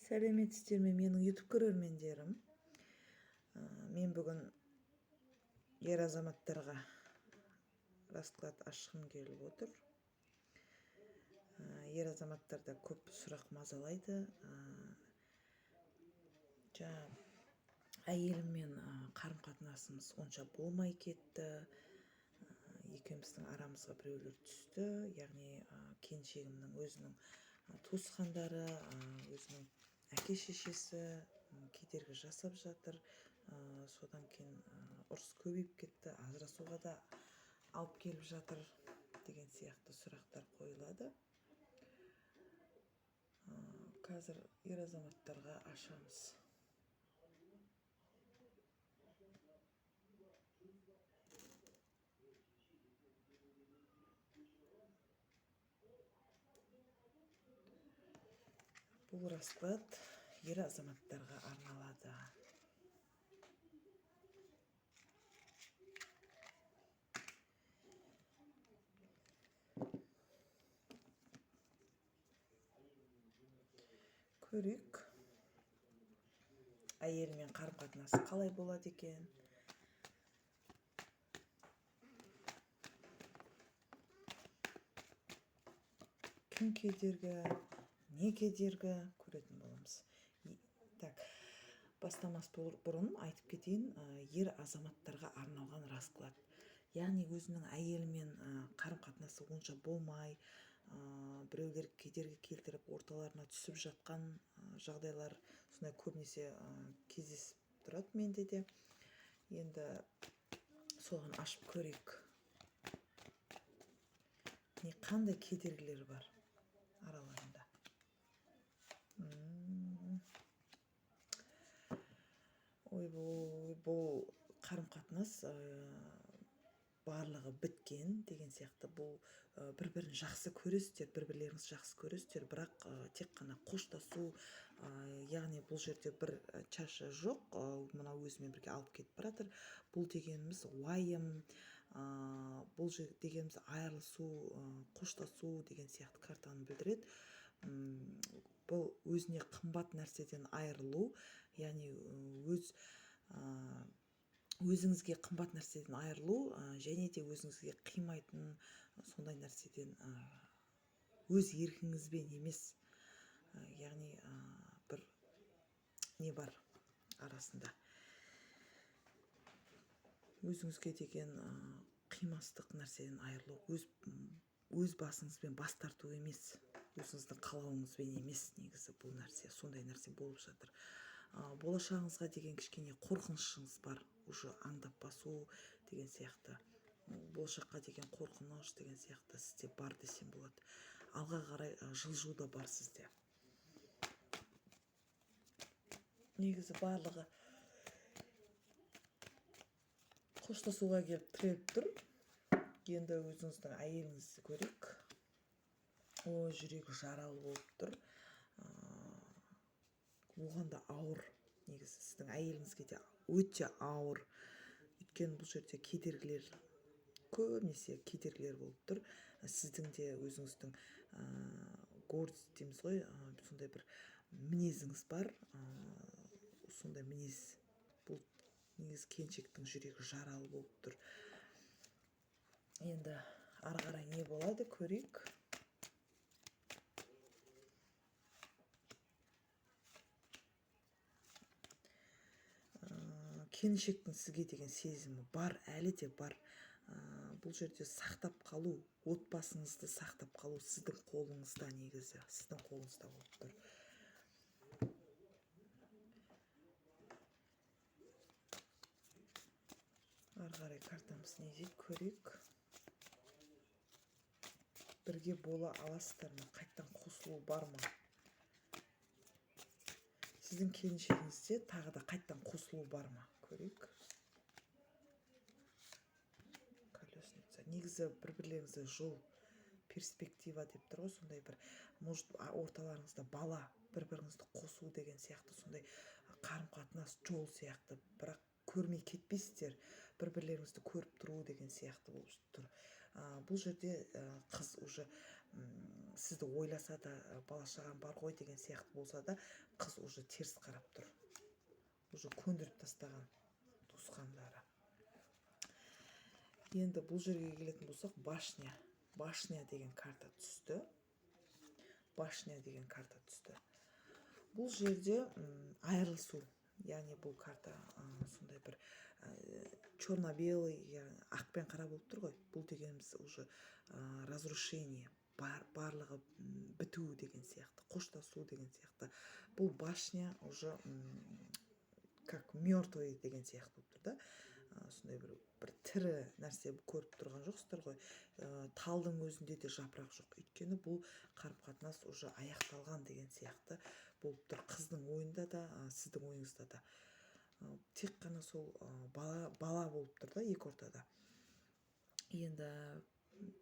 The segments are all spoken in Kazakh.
Сәлеметсіздер ме, менің YouTube көрермендерім? Мен бүгін ер азаматтарға расклад ашқым келіп отыр. Ер азаматтарда көп сұрақ мазалайды. Жаңа әйеліммен қарым-қатынасымыз онша болмай кетті. Екеуміздің арамызға біреулер түсті. Яғни келіншегімнің өзінің туысқандары, өзінің әке шешесі кедергі жасап жатыр. Содан кейін ұрыс көбейіп кетті, ажырасуға да алып келіп жатыр деген сияқты сұрақтар қойылады. Қазір ер азаматтарға ашамыз. Бұл расклад ер азаматтарға арналады. Көрейік, әйелімен қарым-қатынасы қалай болады екен. Кім кедергі, не кедергі көретін боламыз. Так, бастамас бұрын айтып кетейін, ер азаматтарға арналған расклад. Яғни өзінің әйелімен қарым-қатынасы онша болмай, біреулер кедергі келтіріп орталарына түсіп жатқан жағдайлар сондай көбінесе кездесіп тұрады менде де. Енді соған ашып көрейік. Не қандай кедергілер бар араларында? Ойбой, бұл қарым-қатынас барлығы біткен деген сияқты. Бұл бір-бірін жақсы көресіздер, бір-бірлеріңізді жақсы көресіздер, бірақ тек қана қоштасу, яғни бұл жерде бір чаша жоқ, мына өзімен бірге алып кетіп баратыр. Бұл дегеніміз уайым, бұл дегеніміз айырылысу, қоштасу деген сияқты картаны білдіреді. Бұл өзіне қымбат нәрседен айырылу, яғни өзіңізге қымбат нәрседен айырылу, және де өзіңізге қимайтын сондай нәрседен, өз еркіңізбен емес, яғни бір не бар арасында. Өзіңізге деген қимастық нәрседен айырылу, өз басыңызбен бас тарту емес, өзіңіздің қалауыңызбен емес, негізі бұл нәрсе, сондай нәрсе болып жатыр. Болашағыңызға деген кішкене қорқынышыңыз бар, уже аңдап басу деген сияқты, болашаққа деген қорқыныш деген сияқты сізде бар десем болады. Алға қарай жылжу да бар сізде. Негізі барлығы қоштасуға келіп тіреліп тұр. Енді өзіңіздің әйеліңізді көрейік. О, жүрегі жаралы болып тұр. Оған да ауыр. Негізі сіздің әйеліңізге де өте ауыр. Өйткені бұл жерде кедергілер, көбінесе кедергілер болып тұр. Сіздің де өзіңіздің, гордость дейміз ғой, сондай бір мінезіңіз бар. Сондай мінез. Бұл негізі келіншектің жүрегі жаралы болып тұр. Енді ары қарай не болады көрейік. Келіншектің сізге деген сезімі бар, әлі де бар. Бұл жерде сақтап қалу, отбасыңызды сақтап қалу сіздің қолыңызда негізі, сіздің қолыңызда болып тұр. Ары қарай картамыз не дейді көрейік. Бірге бола аласыздар ма? Қайттан қосылу бар ма? Сіздің келіншегіңізде тағы да қайттан қосылу бар ма? Көрейік. Колесница. Негізі бір-бірлеріңізді жол, перспектива деп тұр ғой, сондай бір, может, орталарыңызда бала, бір-біріңізді қосу деген сияқты, сондай қарым-қатынас жол сияқты, бірақ көрмей кетпейсіздер, бір-бірлеріңізді көріп тұру деген сияқты болып тұр. Бұл жерде, қыз уже, Сізді ойласа да, бала шағам бар ғой деген сияқты болса да, қыз уже теріс қарап тұр, уже көндіріп тастаған туысқандары. Енді бұл жерге келетін болсақ, башня деген карта түсті. Башня деген карта түсті. Бұл жерде айырылысу, яғни бұл карта сондай бір черно белый, яғни ақ пен қара болып тұр ғой. Бұл дегеніміз уже разрушение бар, барлығы біту деген сияқты, қоштасу деген сияқты. Бұл башня уже как мертвый деген сияқты болып тұр да. Сондай бір тірі нәрсе көріп тұрған жоқсыздар ғой. Талдың өзінде де жапырақ жоқ, өйткені бұл қарым қатынас уже аяқталған деген сияқты болып тұр қыздың ойында да, сіздің ойыңызда да. Тек қана сол бала болып тұр да екі ортада. Енді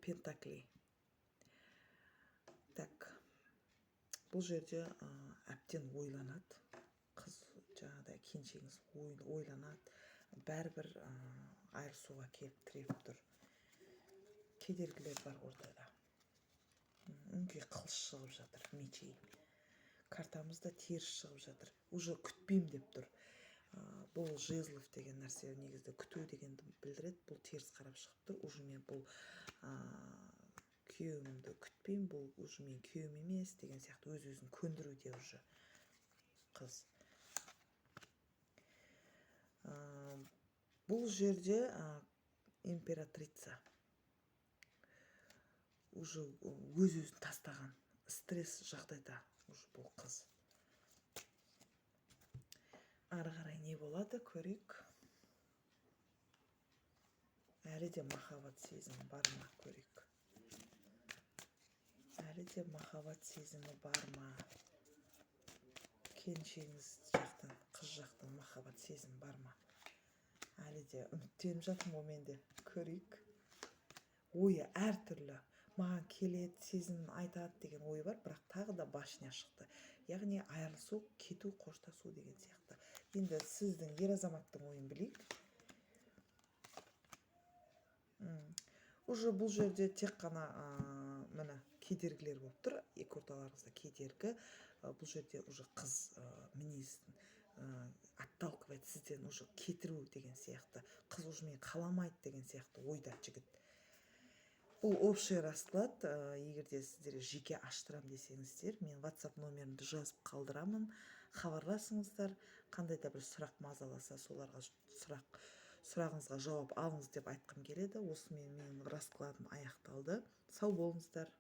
пентакли. Так, бұл жерде әбден ойланады қыз, жаңағыдай келіншегіңіз ойланады. Бәрібір айырылысуға келіп тіреліп тұр, кедергілер бар ортада. Өңкей қылыш шығып жатыр, мечей. Картамыз да теріс шығып жатыр, уже күтпеймін деп тұр. Бұл жезлов деген нәрсе негізі күту дегенді білдіреді. Бұл теріс қарап шығып тұр. Уже мен бұл күйеуімді күтпеймін, бұл уже менің күйеуім емес деген сияқты өз өзін көндіруде уже қыз. Бұл жерде императрица уже өз өзін тастаған, стресс жағдайда уже бұл қыз. Ары қарай не болады, көрейік. Әлі де махаббат сезімі бар ма, көрейік. Әлі де махаббат сезімі бар ма? Келіншегіңіз жақтан, қыз жақтан махаббат сезімі бар ма әлі де? Үміттеніп жатырмын ғой мен де. Көрейік. Ойы әртүрлі, маған келеді, сезімін айтады деген ой бар, бірақ тағы да башня шықты, яғни айырылысу, кету, қоштасу деген сияқты. Енді сіздің, ер азаматтың ойын білейік. Уже бұл жерде тек қана міне, кедергілер болып тұр екі орталарыңызда, кедергі. Бұл жерде уже қыз мінезін отталкивает сізден, уже кетіру деген сияқты. Қыз уже мені қаламайды деген сияқты ойда жігіт. Бұл общий расклад. Егер де сіздер жеке аштырам десеңіздер, мен WhatsApp номерімді жазып қалдырамын, хабарласыңыздар. Қандай да бір сұрақ мазаласа, соларға сұрағыңызға жауап алыңыз деп айтқым келеді. Осымен менің раскладым аяқталды. Сау болыңыздар.